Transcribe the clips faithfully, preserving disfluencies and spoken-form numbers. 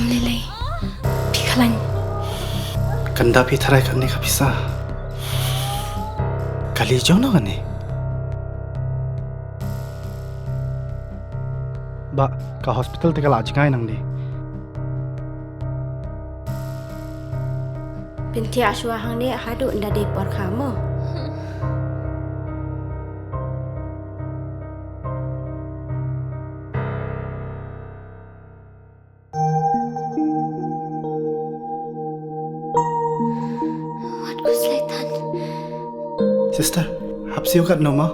Lei lei. Phi khlañ. Kanda phi tharai kane ka pisa. Kali jong no kane. Ba, ka hospital te ka la jngai nang di. Pynthia shwa hangne haduh nda dei por kha mo. Wat ku slaitan. Sister, hap siew kat no ma?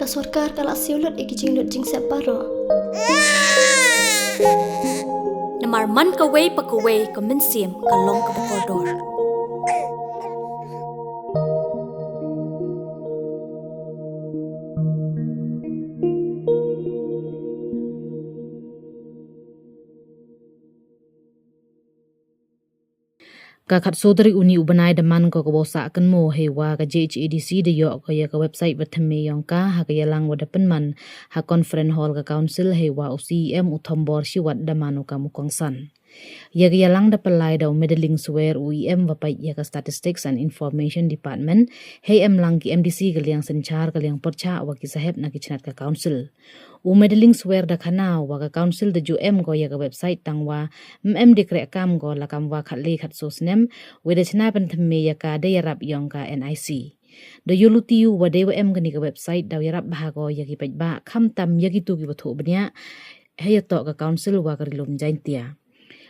Ka sorkar ka la siew lut i ki jinglut jingsep baroh. Namar man kawei pa kawei ka mynsiem ka long kaba kordor. Ka khatsoo tarik uni u bnai da man ko ka wow sah kynmoo heiwa ka J H A D C da yoh ko ya ka website wa thymme yong ka ha ka yalang wa da pynman ha conference hall ka council heiwa u C E M u Thombor Shiwat da man u kam u kongsan. Ya ka yalang da pynlai da u Madeline Swer u E M wa pait ya ka Statistics and Information Department, hei em lang ki M D C ka liang synchar ka liang pyrchah wa ki sahep na ki chnat ka council. U Madeline Swer da khana u wa ka council da ju em ko ya ka website tangwa ym em de kreh kam ko la kam wa khatle khatsoo snem, wei da chna pynthymme ya ka da yarap yong ka N I C. Da yooluti u wa dei wa em kani ka website daw yarap bha ko ya ki paidbah, khamtam ya kitu ki wa thoh bniah, hei yatoh ka council wa ka Ri-loom Jaiñtia.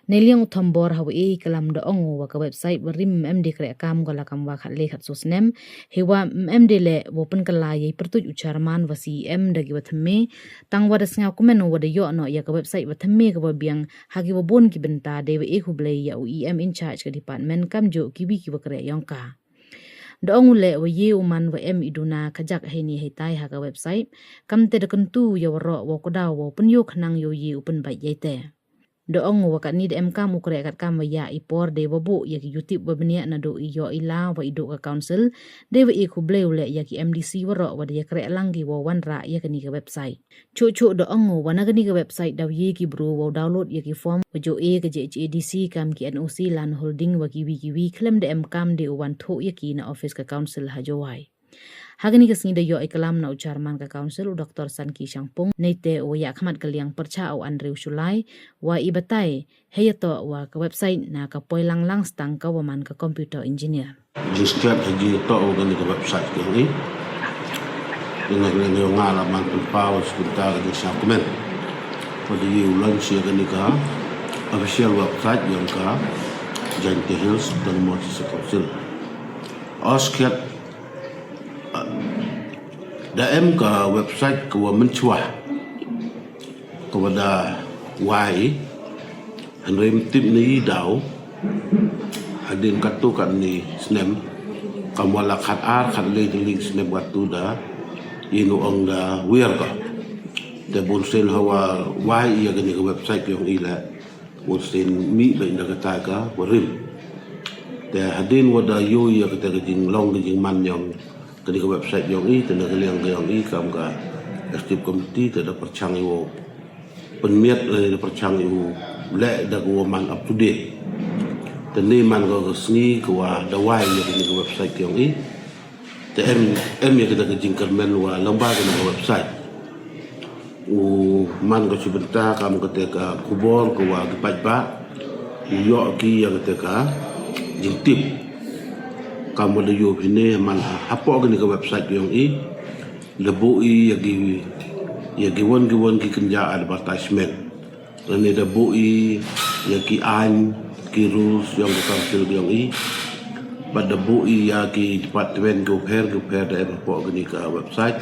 Neiliang u Thombor ha wa e i klam da ong u wa ka website wa rim em de kreh kam ko la kam wa khatle khatsoo snem, heiwa ym em de leh wow pynkylla ya i pyrtuit u chairman wa C E M da ki wa thymme, tangwa da sngewkmen u wa da yoh noh ya ka website wa thymme ka wa biang ha ki wa boon ki bynta, dei wa e khublei ya u E M in charge ka department kamjooh kiwi ki wa kreh yong ka. Da ong u leh wa ye u man wa em i duna kajak heini heitai ha ka website, kamte da kyntu ya waroh wow kdaw wow pynyoh khnang yow ye u pynbait yei te. Da ong u wa katni da em kam u kreh kat kam wa ya i por dei wa buh ya ki yutip wa bniah naduh i yoh i la wa i duh ka council, dei wa e khublei u leh ya ki M D C waroh wa da ya kreh lang ki wow wanrah ya kani ka website. Chuh chuh da ong u wa na kani ka website daw ye ki bru wow download ya ki form wa ju e ka J H A D C kam ki N O C, land holding wa kiwi kiwi, khlem da em kam de u wan thoh ya ki na office ka council ha Jowai. Ha kani ka sngi da yoh i klam na u chairman ka council u Doctor Sanki Shangpung, neite u yakhmat ka liang pyrchah u Andrew Shullai, wa i batai hei yatoh wa ka website na ka poi lang lang stang ka wa man ka computer engineer. Jingstad ha jingtoh wa kani ka website ka hi. Ina kani nga la man pynpaw wa skunta ka jingsngewkmen. Wa da ye u launch ya kani ka official website yong ka Jaintia Hills Autonomous District Council. Oskhet, ah, da em ka website ka wa mynchwa ka wa da wai. Hynrei ym tip na i daw, hadien katu katni snem, kam wa la khat ar khat le tylli snem katu da, i nu ong da wiar ka. Te bun sien hawa wai ya kani ka website yong i leh, bun sien mih bha da kata ka wa rim. Te hadien wa da yoh ya kata ka jinglong ka jingman yong kani ka website yong i, te na ka liang ka yong i kam ka executive committee te da pyrchang i wow pynmiat, eh, da pyrchang i u leh da ka wa man up to date. Te ni man ka, ka sngi ka wa da wai ya kani ka website yong i. Te em, em ya kata ka jingkyrmen wa lyngba kani ka website u man ka chibynta kam kata ka khubor ka wa ki paidbah u yoh ki ya kata ka jingtip. Kam wa da yoh phi ne man ha, hapoh kani ka website yong i, da buh i ya ki, ya ki won ki won ki kynja advertisement. Lane da buh i ya ki aiñ, ki rules yong ka council yong i. Bad da buh i ya ki department ki u pher ki u pher da em hapoh kani ka website.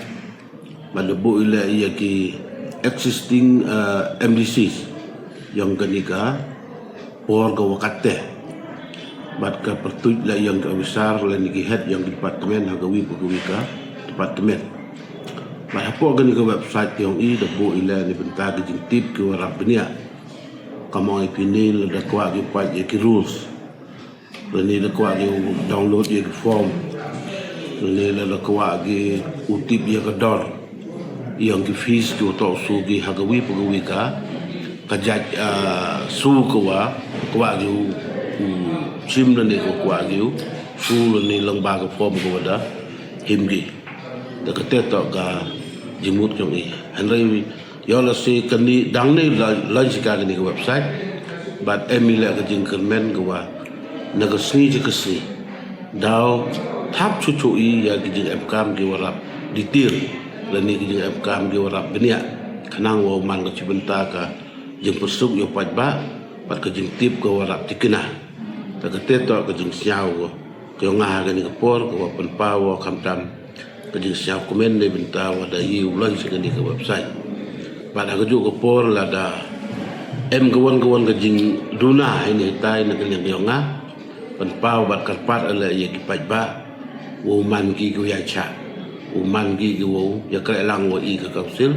Bad da buh i leh ya ki existing, eh, M D Cs yong kani ka por ka wa kat te. Bad ka pyrtuit leh yong ki officer lane ki head yong ki department ha ka wi pa ka wi ka department. Bad hapoh kani ka website yong i da buh i leh na bynta ki jingtip ki wa rap bniah. Kam ong i phi ne lada kwah ki pait ya ki rules, lane da kwah ki download ya ki form, lane lada kwah ki u tip ya ka dor yong ki fees ki wa toh su ki ha ka wi pa ka wi ka, ka jait, ah, su ka wa Kwah ki u, u chim lane ko kwah ki u su lane lyngba ka form ko wa da him ki. Da kate toh ka jingmut yong i. Hynrei yoh lehse kani dang ne la, launch ka kani ka website. Bad em i leh ka jingkyrmen ka wa na ka sngi cha ka sngi daw thap chuchu i ya ki jingemkam ki wa rap detail lane ki jingemkam ki wa rap bniah, khnang wow man ka chibynta ka jingpyrsuk yow paidbah bad ka jingtip ka wa rap tikna. Da kate toh ka jingsngew ko ka yong nga ha kani ka por ka wa pynpaw wow khamtam ka jingsngew kmen neibynta wa da i u launch kani ka website. Bad ha ka juh ka por lada em ka wan ka wan ka jingduna hini hitai na ka liang yong nga, pynpaw bad kyrpad ale ya ki paidbah wow man ki ki wow ya cha, wow man ki ki wow ya kreh lang wa i ka council.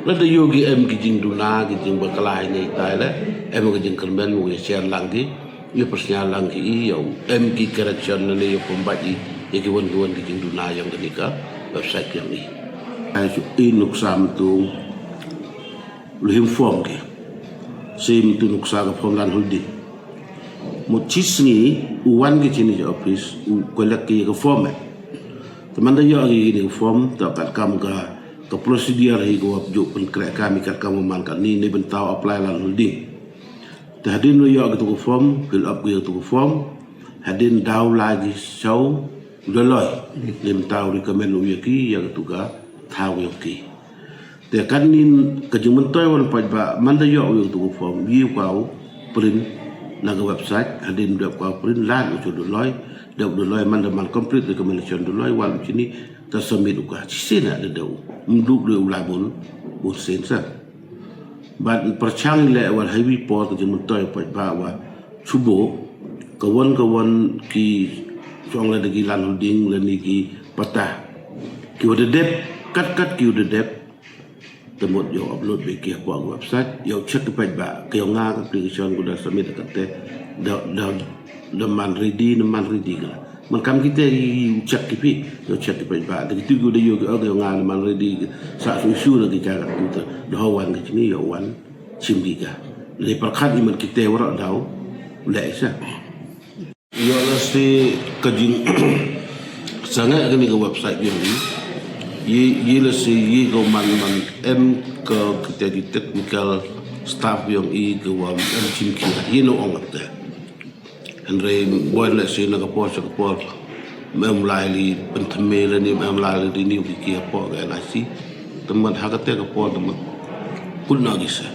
Lada yoh ki em ki jingduna ki jingbakla hini hitai le, em ka jingkyrmen wow ya share lang ki, ya pyrsngew lang ki i, yow em ki correction lane yow pynbait i ya ki wan ki wan ki jingduna yong kani ka website yong i. Ai su i nuksa myntu lehim form ki. Si myntu nuksa ka form land holding. Mut chi sngi u wan ki chini cha office u collect ki ya ka form eh. Te man da yoh ki kini ka form toh katkam ka, ka procedure hi ka wa ju pynkreh kam i katkam wa man katni neibynta u apply land holding. Te hadien wa yoh katu ka form, fill up katu ka form, hadien daw lai ki cha u Doloi neibynta u recommend u ya ki ya katu ka thaw yong ki. Te katni ka jingmyntoi wa paidbah man da yoh u ya katu ka form, i u ka u print na ka website, hadien dep ka u print lai u cha u Doloi, dep u Doloi man da man complete recommendation Doloi, wan u chini, ka submit u ka. Chi sien da dep u, mdup de u lai bun, bun sien sa. Bad pyrchang le wa heiwi por ka jingmyntoi wa paidbah wa chubo ka wan ka wan ki chong lada ki land holding lane ki patta ki wa da dep, kat kat ki wa da dep. Te mut yow upload beit ki hapoh ka website, yow check ki paidbah, ka yong nga ka application ko da submit kate, da, da, da man ready, da man ready ka. Man kam kite i u check ki phi, yow check ki paidbah. Te kitu ki u da yoh ki, o, ka yong nga da man ready, sa su issue da ki ka katu te. Da ho wan ki chini yow wan chim ki ka. Lane pyrkhat i man kite waroh daw leh i sa. Yoh lehse ka jing sangeh kani ka website yong i. Ye, ye lehse ye ko man man em ka kite ki technical staff yong i ko wa em chim khia. Ye no ong te. Hynrei boi lehse na ka por cha ka por, em lai li pynthymme lane em lai li renew ki ki hapoh ka L I C. Te mut ha kate ka por te mut kut na ki se.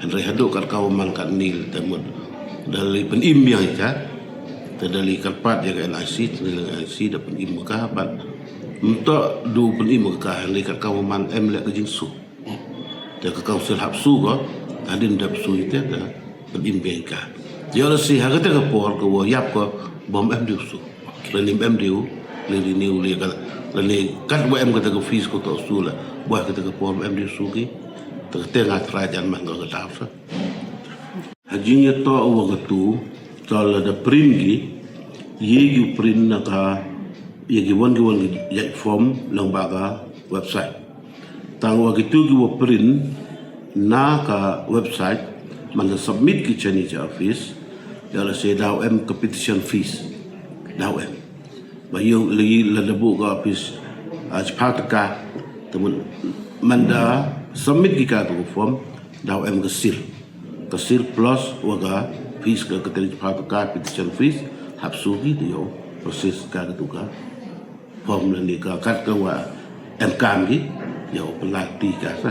Hynrei haduh kat ka wa man katni te mut da li pynim ya ka. Te da li kyrpad ya ka L I C, te da li L I C da pynim ka bad mynta du pynim ka, hynrei kat ka wa man em le ka jingsu. Te ka council hap su ko, hadien dep su i te ka, ka pynim beit ka. Yoh lehse ha kate ka por ka wa yap ko, bom em diu su. Lane em diu, le renew le ka, lane kat wa em kate ka fees ko toh su la, boi kate ka por em diu su ki, te kate nga try jan man ko ka daw sa. Ha jingyatoh wa katu, toh lada print ki, ye ki print na ka, ya ki wan ki wan ki ya form lyngba ka website. Tang wa kitu ki wa print na ka website, man da submit ki chani cha office, yoh lehse daw em ka petition fees. Daw em. Ba yoh lagi lada buh ka office, ah, chiphaw tyngka, te mut man da submit ki katu ka form, daw em ka seal. Ka seal plus wa ka fees ka, kate chiphaw tyngka petition fees, hap su ki te yow process ka katu ka form lane ka kat ka wa em kam ki, yow pynlait ti ka sa.